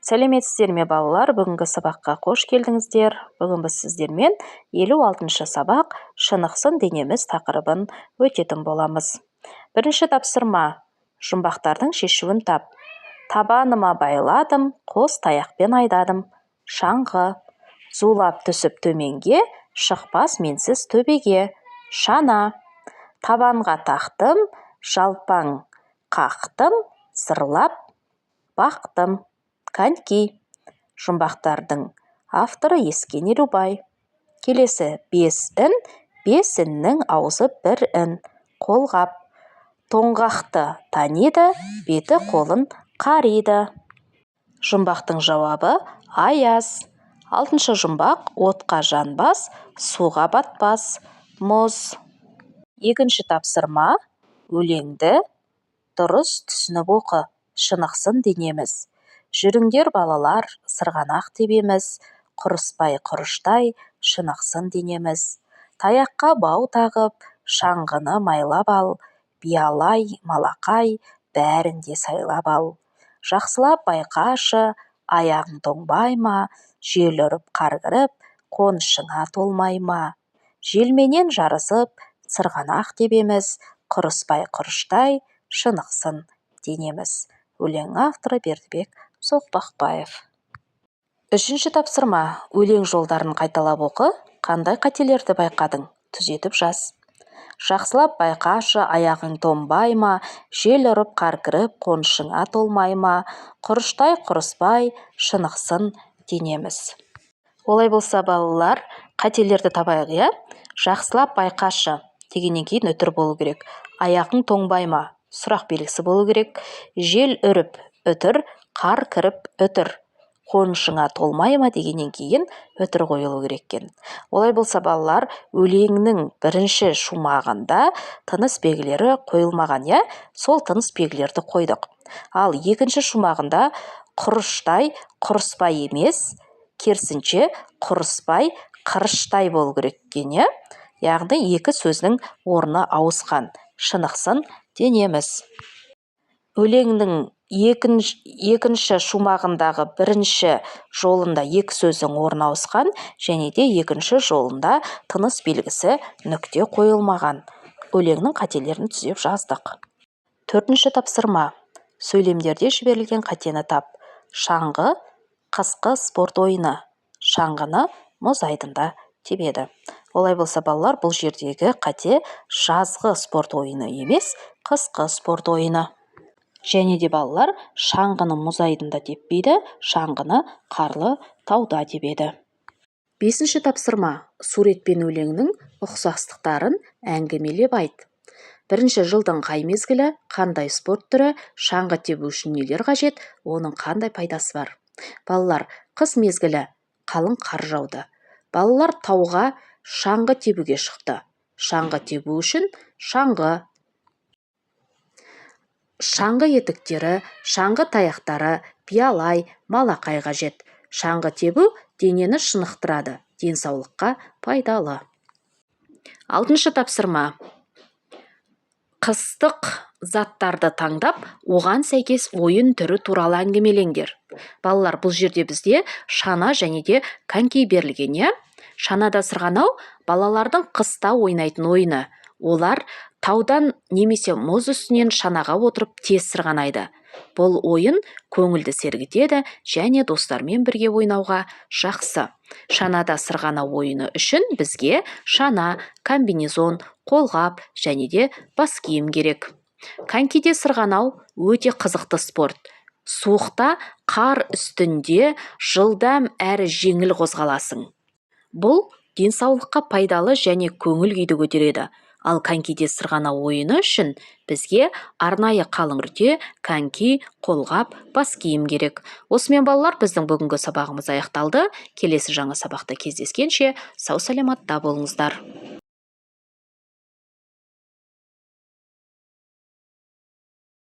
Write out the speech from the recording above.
Сәлеметсіздер ме, балалар! Бүгінгі сабаққа қош келдіңіздер. Бүгін біз сіздермен 56-сабақ, «Шынықсын денеміз» тақырыбын өтетін боламыз. Бірінші тапсырма: жұмбақтардың шешуін тап. Табаныма байладым, қос таяқпен айдадым. Шаңғы. Зулап түсіп төменге, шықпас менсіз төбеге. Шана. Табанға тақтым, жалпаң қақтым, зырлап бақтым. Коньки. Жұмбақтардың авторы Ескен Елубай. Келесі: бес ін, бес іннің аузы бір ін. Қолғап. Тоңғақты таниды, беті қолын қариды. Жұмбақтың жауабы: аяз. Алтыншы жұмбақ: отқа жанбас, суға батпас. Мұз. Екінші тапсырма: өлеңді дұрыс түсініп оқы. «Шынықсын денеміз». Жүріңдер, балалар, сырғанақ тебеміз, құрыспай құрыштай шынықсын денеміз. Таяққа бау тағып, шаңғыны майлап ал, биялай, малақай, бәрін де сайлап ал. Жақсылап байқашы, аяғың тоңбай ма, жел ұрып, қар кіріп, қонышыңа толмай ма? Желменен жарысып, сырғанақ тебеміз, құрыспай құрыштай шынықсын денеміз. Өлең авторы Бердібек Соқпақбаев. Үшінші тапсырма: өлең жолдарын қайталап оқы. Қандай қателерді байқадың, түзетіп жаз. Жақсылап байқашы, аяғың тоңбай ма, жел ұрып, қар кіріп, қонышыңа толмай ма, құрыштай құрыспай шынықсын денеміз. Олай болса, балалар, қателерді табайық, иә. «Жақсылап байқашы» дегеннен кейін үтір болу керек. «Аяғың тоңбай ма» сұрақ белгісі болу керек. «Жел үріп» үтір, «қар кіріп» үтір, «қонышыңа толмай ма» дегеннен кейін үтір қойылу керек екен. Олай болса, балалар, өлеңнің бірінші шумағында тыныс белгілері қойылмаған, иә, сол тыныс белгілерді қойдық. Ал екінші шумағында «құрыштай құрыспай» емес, керісінше, «құрыспай қырыштай» болу керек екен, иә. Яғни екі сөздің орны ауысқан. «Шынықсын денеміз». Өлеңнің екінші шумағындағы бірінші жолында екі сөздің орны ауысқан және де екінші жолында тыныс белгісі нүкте қойылмаған. Өлеңнің қателерін түзеп жаздық. Төртінші тапсырма: сөйлемдерде жіберілген қатені тап. Шаңғы – қысқы спорт ойыны. Шаңғыны мұз айдында тебеді. Олай болса, балалар, бұл жердегі қате: жазғы спорт ойыны емес, қысқы спорт ойыны. Және де, балалар, шаңғыны мұз айдында теппейді, шаңғыны қарлы тауда тебеді. Бесінші тапсырма: сурет пен өлеңнің ұқсастықтарын әңгімелеп айт. Бірінші: жылдың қай мезгілі, қандай спорт түрі, шаңғы тебу үшін нелер қажет, оның қандай пайдасы бар? Балалар, қыс мезгілі, қалың қар жауды. Балалар тауға шаңғы тебуге шықты. Шаңғы тебу үшін шаңғы, шаңғы етіктері, шаңғы таяқтары, биялай, малақай қажет. Шаңғы тебу денені шынықтырады, денсаулыққа пайдалы. Алтыншы тапсырма: қыстық заттарды таңдап, оған сәйкес ойын түрі туралы әңгімелеңдер. Балалар, бұл жерде бізде шана және де коньки берілген, иә. Шанада сырғанау – балалардың қыста ойнайтын ойыны. Олар таудан немесе мұз үстінен шанаға отырып, тез сырғанайды. Бұл ойын көңілді сергітеді және достармен бірге ойнауға жақсы. Шанада сырғанау ойыны үшін бізге шана, комбинезон, қолғап және де бас киім керек. Конькиде сырғанау – өте қызықты спорт. Суықта қар үстінде жылдам әрі жеңіл қозғаласың. Бұл денсаулыққа пайдалы және көңіл күйді көтереді. Ал конькиде сырғанау ойыны үшін бізге арнайы қалың күрте, коньки, қолғап, бас киім керек. Осымен, балалар, біздің бүгінгі сабағымыз аяқталды. Келесі жаңа сабақта кездескенше, сау саламатта болыңыздар.